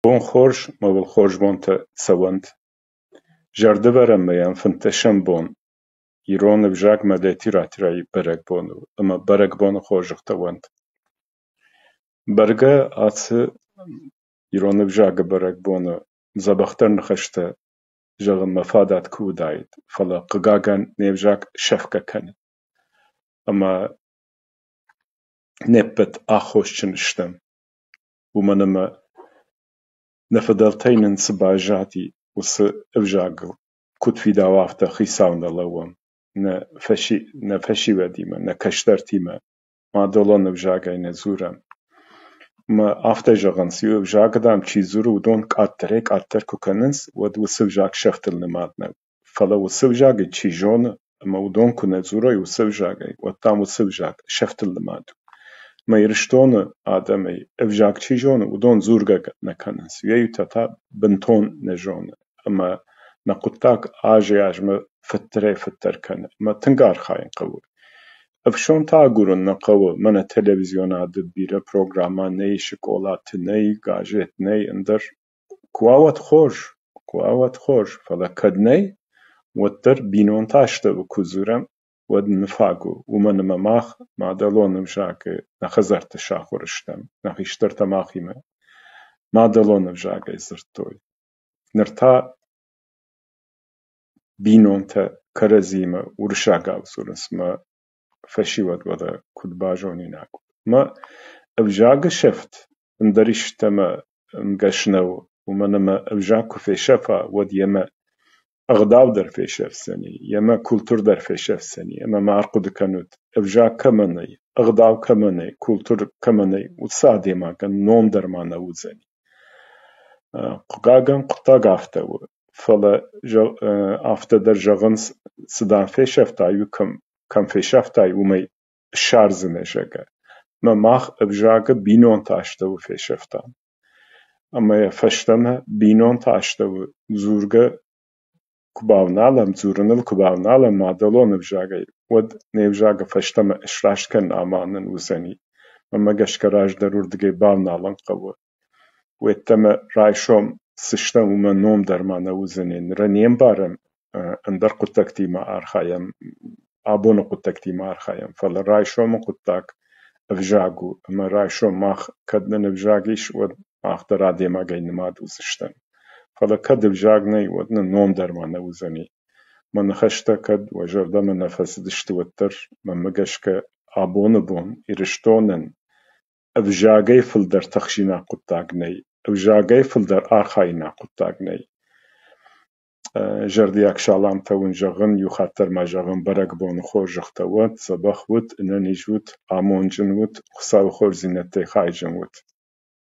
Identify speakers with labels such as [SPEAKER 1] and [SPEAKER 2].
[SPEAKER 1] Бон хорз ӕмӕ уыл хорз бонтӕ цӕуӕнт! Зӕрдӕвӕрӕн мӕйӕн 15-ӕм бон ирон ӕвзаг ӕмӕ литературӕйы бӕрӕгбон у ӕмӕ бӕрӕгбоны хорзӕхтӕ уӕнт. Бӕргӕ ацы ирон ӕвзагы бӕрӕгбоны дзӕбӕхдӕр ныхӕстӕ зӕгъынмӕ фадат куы уыдаид, фӕлӕ хъыгагӕн не взаг сӕфгӕ кӕны. Ӕмӕ не ппӕт аххосджын стӕм, уымӕн ӕмӕ нӕ фыдӕлтӕй нын цы баззади, уыцы ӕвзагыл куыд фидауы, афтӕ хицау нӕ лӕууӕм. Нӕ фӕсивӕдимӕ, нӕ кӕстӕртимӕ мадӕлон ӕвзагӕй нӕ дзурӕм. Ӕмӕ афтӕ зӕгъынц, иу ӕвзагы, дам, чи дзуры, уыдон къаддӕрӕй-къаддӕр куы кӕнынц, уӕд уыцы ӕвзаг сӕфтыл нымад нӕу. Фӕлӕ уыцы ӕвзагӕй чи зоны, ӕмӕ уыдон куы нӕ дзурой уыцы ӕвзагӕй, уӕд, дам, уыцы ӕвзаг сӕфтыл нымад у. Ӕмӕ Ирыстоны адӕмӕй ӕвзаг чи зоны, уыдон дзургӕ нӕ кӕнынц. Иуӕй-иутӕ та бынтон нӕ зоны. Ӕмӕ нӕ хъуыддаг азӕй-азмӕ фыддӕрӕй-фыддӕр кӕны. Ӕмӕ тынг архайын хъӕуы. Ӕфсон та агурын нӕ хъӕуы. Мӕнӕ телевизионады бирӕ программӕ нӕй, скъолаты нӕй, газет нӕй, ӕндӕр. Куы уа, уӕд хорз, куы уа, уӕд хорз, фӕлӕ кӕд нӕй, уӕддӕр бинонты астӕу куы дзурӕм, уӕд нын фаг у, уымӕн ӕмӕ мах мадӕлон ӕвзагы нӕ хӕдзӕртты сахуыр стӕм, нӕ хистӕртӕ махимӕ мадӕлон ӕвзагӕй дзырдтой. Ныр та бинонтӕ кӕрӕдзиимӕ уырыссагау дзурынц, мӕ фӕсивӕд уӕдӕ куыд базонинаг. Мӕ ӕвзагы сӕфт ӕндӕр истӕмӕ ӕнгӕс нӕу, уымӕн ӕмӕ ӕвзаг куы фесӕфа, уӕд йемӕ ӕгъдау дӕр фесӕфдзӕни, йемӕ культур дӕр фесӕфдзӕни. Ӕмӕ ма ӕрхъуыды кӕнут, ӕвзаг кӕмӕ нӕй, ӕгъдау кӕмӕ нӕй, культур кӕмӕ нӕй, уыцы адӕймагӕн ном дӕр ма нӕ уыдзӕни. Хъыгагӕн, хъуыддаг афтӕ у. Фӕлӕ афтӕ дӕр зӕгъынц, цы, дам, фесӕфтай, уый кӕм фесӕфтай, уымӕй ссардзынӕ, зӕгъгӕ. Ӕмӕ мах ӕвзагы бинонты астӕу фесӕфтам. Ӕмӕ йӕ фӕстӕмӕ бинонты астӕу дзургӕ куы бавналӕм, дзурыныл куы бавналӕм мадӕлон ӕвзагӕй, уӕд не взагы фӕстӕмӕ сраст кӕнын амал нын уыдзӕни. Мӕнмӕ гӕсгӕ раздӕр уырдыгӕй бавналын хъӕуы. Уеддӕмӕ райсом цы стӕм, уымӕн ном дӕр ма нӕ уыдзӕни. Ныр не мбарӕм, ӕндӕр хъуыддӕгтимӕ архайӕм, абоны хъуыддӕгтимӕ архайӕм, фӕлӕ райсомы хъуыддаг ӕвзаг у, ӕмӕ райсом мах, кӕд нын ӕвзаг ис, уӕд мах дӕр адӕймагӕй нымад уыдзыстӕм. Фӕлӕ кӕд ӕвзаг нӕй, уӕд нын ном дӕр ма нӕ уыдзӕни. Мӕ ныхӕстӕ кӕд уӕ зӕрдӕмӕ нӕ фӕцыдысты, уӕддӕр, мӕнмӕ гӕсгӕ, абоны бон Ирыстонӕн ӕвзагӕй фылдӕр тыхсинаг хъуыддаг нӕй, ӕвзагӕй фылдӕр архаинаг хъуыддаг нӕй. Зӕрдиаг саламтӕ уын зӕгъын, иу хатт дӕр ма зӕгъын бӕрӕгбоны хорзӕхтӕ уӕд, дзӕбӕх ут, ӕнӕниз ут, амондджын ут, Хуыцауы хорздзинӕдтӕй хайджын ут.